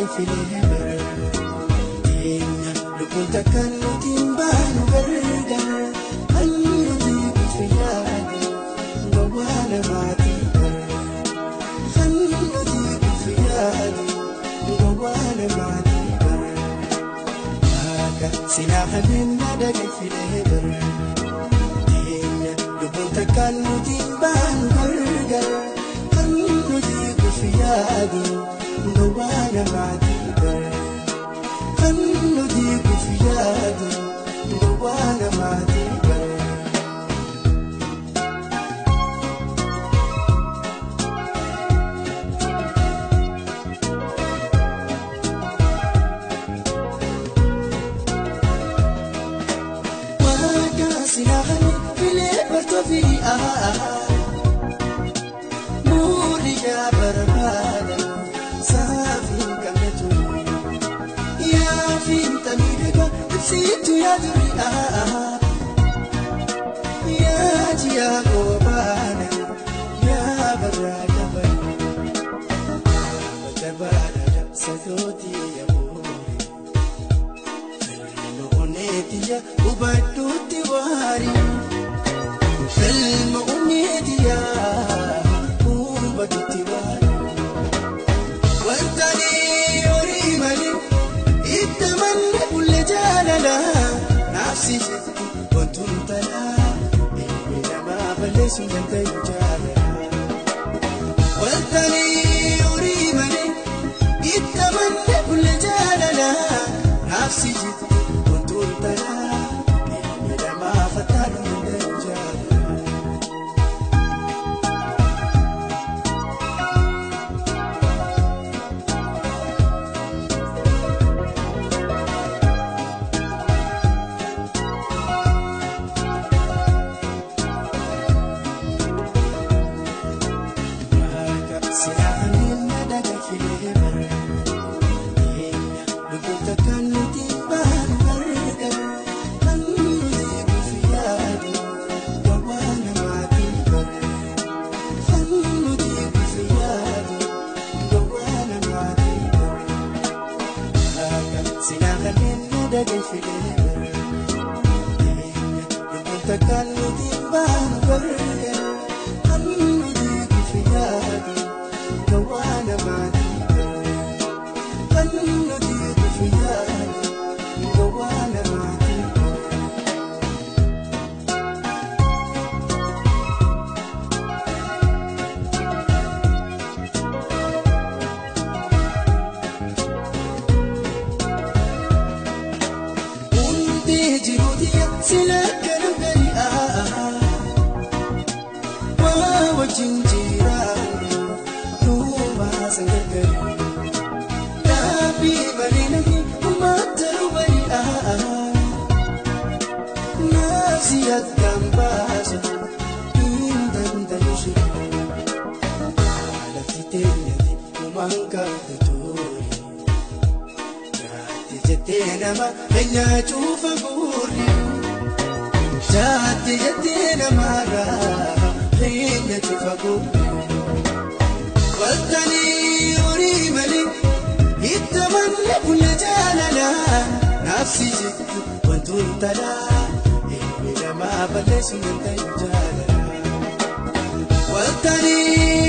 dhaggeeffilee bara. Teenya lubbuun takkaan nuti hin baanu gargar. Kan nuti kufi yaadu gowwaa namaatii bara. Kan nuti kufi yaadu gowwaa namaatii bara. Waaqa silaa kanneen na dhaggeeffilee bara. Teenya lubbuun takkaan nuti hin baanu gargar. Kan nuti kufi yaadu gowwaa namaatii bara. Kan nuti kufi yaadu gowwaa namaatii bara. Waaqa silaa kanneen filee bartoo fi Muuriyaa barbaada saafiin qabnetu yaafiin tamiidhaga ibsitu yaa duri yaa jiyaa goobaana yaa barraa gaban jabaadha sagootii yaa buure ilma oneetiya hubadhuutti waari ilma oneetiya hubadhuutti waari. Wantani horii malee itti manne bulle jaalala naafsi jettu wantuun talaa ilmi namaa balleessuu danda'u jaalala. Wantani horii malee itti manne bulle jaalala naafsi jettu wantuun talaa ilmi namaa fattaaluu danda'u jaalala. Ilmi namaa balleessuu danda'u jaalala. Waltanii